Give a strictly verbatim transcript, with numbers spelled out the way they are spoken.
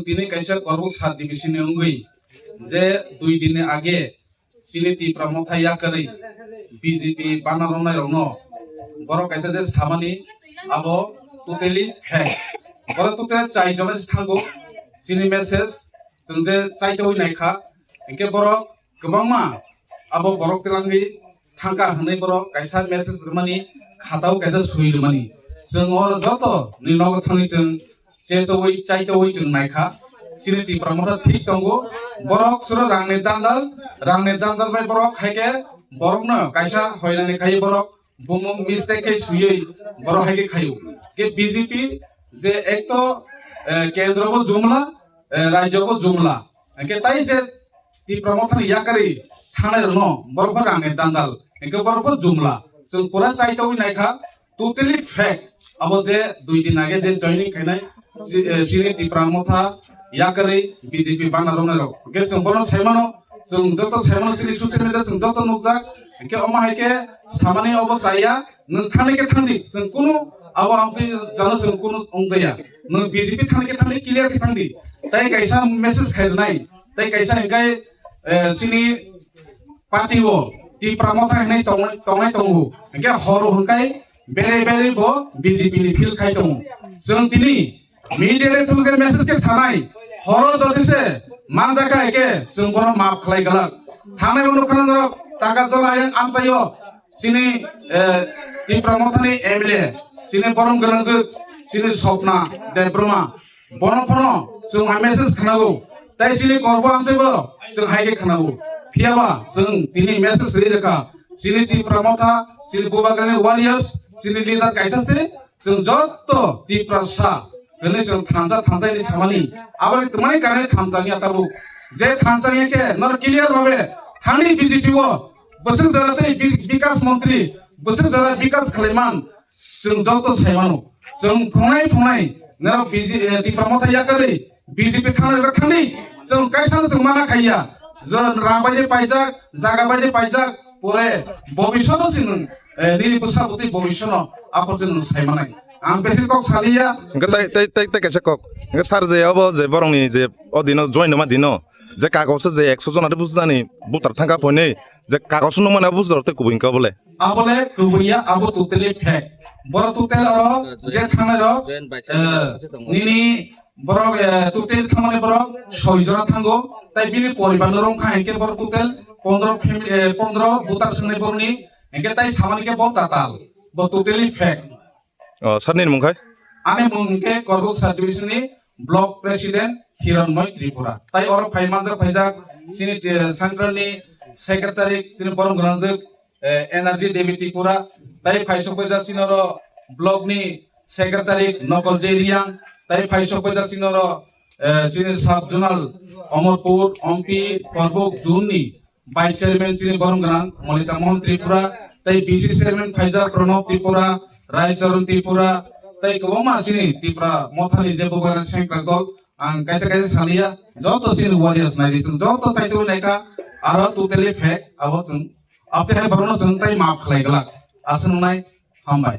tini kaisa Korbuk sub division ni wngwi je dui din ni age chini Tipra Motha yakarwi B J P bana romnai rokno borok kaisa je samani abo totally fake. Borok totally chai jona se thango chini message chwng je chaitogwi naikha, hinkhe borok kwbangma abo borok twlangwi thangkha hwnwi borok kaisa message rwmani, khatao kaisa swi rwmani. Chwng oro joto ni nogo thangwi chwng chetogwi chaitogwi chwng naikha. Chini Tipra Motha thik tongo. Borok soro rangni dandal, rangni dandal bai borok haikhe borokno kaisa hoinani khai borok bumung mistake khai swiwi borok haikhe khaio. Ke B J P je ekto, eh, kendro bo jumla, eh, rajyo bo jumla. Hinkhe tai je Tipra Mothani yakarwi thangnai rokno borok bo rangni dandal, hinkhe borok bo jumla. Chwng pura chaitogwi naikha, totally fake. Abo je dui din age je joining khainai, chi-, eh, chini Tipra Motha yakarwi B J P bana romnai rok. Hinkhe chwng bono saimano, chwng joto saimano chini social media chwng joto nukjak. Hinkhe omo hai khe samani obo chaya, nwng thani khe thangdi, chwng kunu abo amtwi jano chwng kunu wngjaya. Nwng B J P thani khe thangdi, clear khe thangdi. Tai kaisa message khairwnai, tai kaisa hinkhe, eh, chini party o Tipra Motha hinwi tongnai, tongnai tongo. Hinkhe horo hinkhai bere bere bo B J P ni field khai tongo. Chwng tini media le thulke message khe sanai, horo jodi se manjakha hinkhe chwng bono maaf khlai glak. Thanai uno khana norok taka jola ayang amchaio. Chini, eh, Tipra Mothani M L A, chini borom gwnangjwk, chini Sopna Debbarma, bono phano chwng hai message khnago, tai chini korbo amtaibo chwng hai khe khnago. Phiyaba chwng tini message ri rwkha, chini Tipra Motha, chini Bubagrani warriors, chini leader kaisa se, chwng joto Tiprasa hwnwi chwng thansa thansa hinwi samani, abo twmani karwi thansa wngya tabuk. Je thansa wngya khe norok clear bhabe thangni B J P o bwswk jora tei bi-, bikas montri, bwswk jora bikas khlaiman, chwng joto saimano. Chwng phungnai phungnai norok B J, eh, Tipra Motha yakarwi B J P thangnai ba thangni, chwng kaisa no chwng mana khaiya. Chwng rang bai de paijak, jaga bai de paijak, pore bobishoto se nwng, eh, nini bwsa bwtwi bobishono aphor se nwng saimanai. Ang besi kok saliya. Hwnkhe tai, tai, tai, tai kaisa kok. Hwnkhe sir je abo je borokni je o dino join rwma dino je kagos je ekso jona de bujani voter thangkha phone je kagos nukmani abo bujaro tei kubui hwnkhe obole. Abole kubui ya, abo totally fake. Borok total oro je thangnai rok, eh, nini borok, eh, total thangmani borok soi jora thango, tai bini poribar no rong kha hinkhe borok total pondro family, eh, pondro voter swngnai borokni, hinkhe tai samani khe bo tatal, bo totally fake. O, sir nini mung khai? Ani mung hinkhe Korbuk sub division ni block president Hiranmoy Tripura. Tai oro phai manjak phaijak chini, eh, central ni secretary chini borom gwnangjwk, eh, Energy Devi Tripura, tai phai sok paijak chini oro block ni secretary Nokol J Riang, tai phai sok paijak chini oro, eh, chini sub zonal Omorpur, Ompi, Korbuk zone ni vice chairman chini borom gwnang Monita Mohan Tripura, tai B C chairman phaijak Pranab Tripura, Rai Charan Tripura, tai kwbangma chini Tipra Mothani je bubagra sengkrak dol, ang kaisa kaisa saliya, joto chini warriors nai di, chwng joto saitwi naikha, aro totally fake, abo chwng Abtwi hai borokno chwng tei maaf khlai glak. Aswk wngnai, hambai.